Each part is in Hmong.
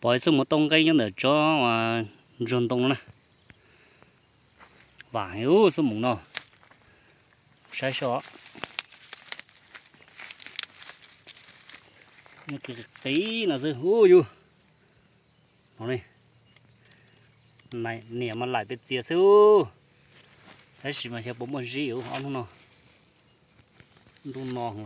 Pom ib txoj mus tau nqeeb nyob ntawm tsob ntsuag ntoo no na. Vam heev ub txoj mus no. Saib seb. Nyob kiag qis no xwb ub yus. No ne. Niam mas laim pes txias xwb. Tab sis mas xyov puas muaj zib ob hnub no. Ntuj no.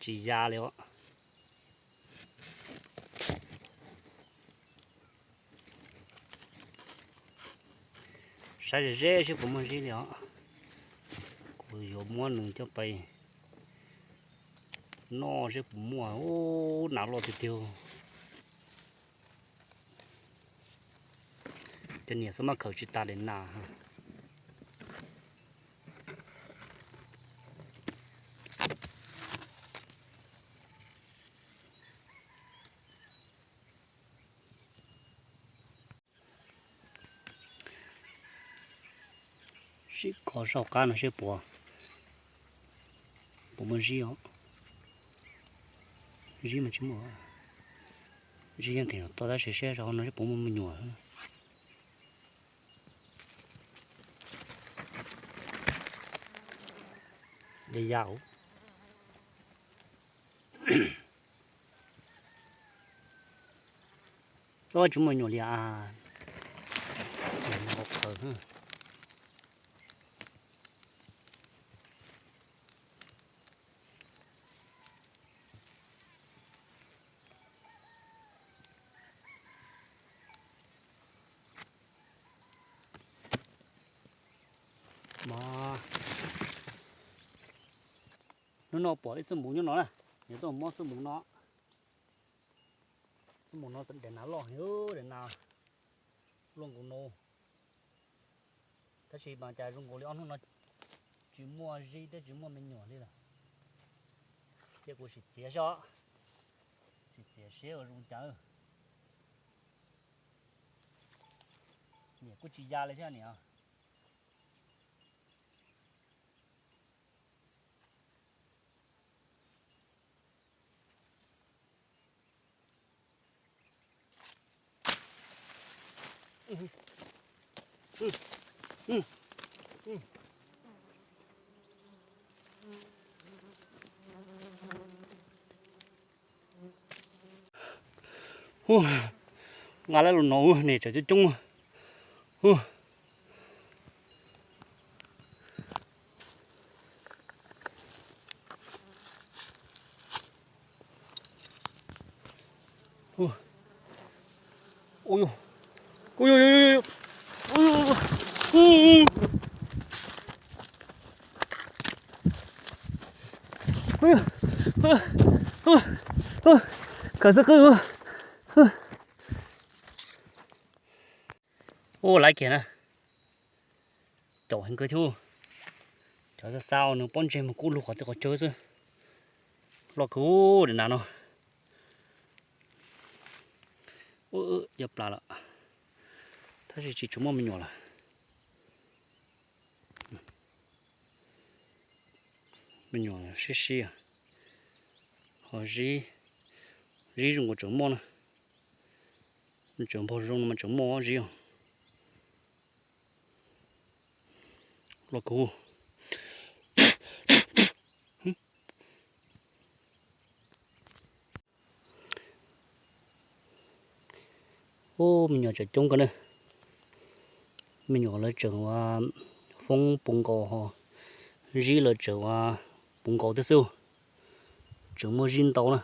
Tsis ya li os. Saib ze ze seb puas muaj zib li os. Kuv yuav muab nws coj pais noj seb puas muaj. Ub, nas loj tiag tiag. Cov niam xav maj khawm tsis tas daim nas. Sib kho saum qab no seb puas, puas muaj zib os. Zib mas tsis muaj. Zib yeej theem toj tab sis seb rau no seb puas muaj me nyuam. Ya ya. Tsis muaj me nyuam li as. Hnub no pom ib xub mus nyob no na, yuav tuaj muab xub mus no. Xub mus no daim nas loj heev, daim nas luaj nkaus no. Tab sis mas cas zoo nkaus li ob hnub no tsis muaj zib thiab tsis muaj me nyuam li lawm. Ces kuv sim txiav seb, sim txiav seb ua zoo cas. Niam kuj tsis ya li thiab niam. Nqa lawv los no ub, niam tseem coob coob. Khaws xwb qwb. Ua laiv kiag na. Caum heev kawg thiab. Cov xav xav nws pob ntseg mus kub lug qhov txhia qhov chaw xwb. Loj kawg daim nas no. Ua plas lawm. Tab sis tsis tshua muaj me nyuam lawm. Me nyuam sib sib, ho zib, zib zoo nkaus tseem muaj na. Tseem npog zoo no mas tseem muaj zib os. Los kuv. Ub, me nyuam tseem coob kawg na. Me nyuam lawv tseem ua foob puv nkaus ho zib lawv tseem ua puv nkaus thiab xwb. Tseem muaj zib ntau na.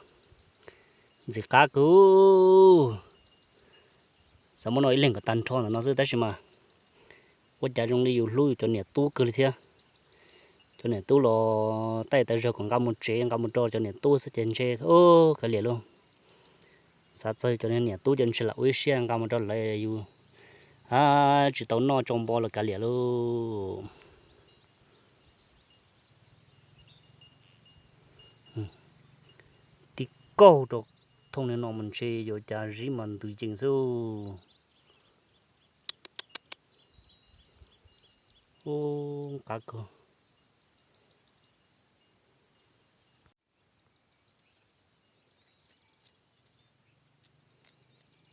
Ntxim qab kawg. Xav muab noj ib leeg kom tag nrho ntawm no xwb tab sis mas ua cas zoo li yus hlub yus cov niam tub kawg li thiab. Cov niam tub los taij tas zog kom nqa mus tsev nqa mus rau cov niam tub xwb ces ntshe kav liam lauj. Xav txog yus cov niam tub ces ntshe lam ua ib siab nqa mus rau lawv yus tsis tau noj tsau npo los kav liam lauj. Tib kaug rau thooj li no mas ntshe yuav cas zib mas ntws yees xwb. Ub, qab kawg.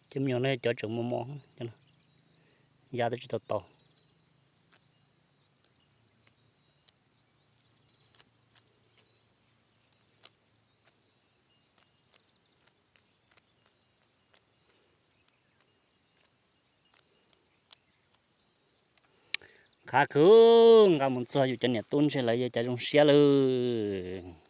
Cov me nyuam no cov tseem mos mos, ya twb tsis tau tau. Qab kawg, nqa mus txog yus cov niam tub ntshe lawv yuav cas zoo siab lawm.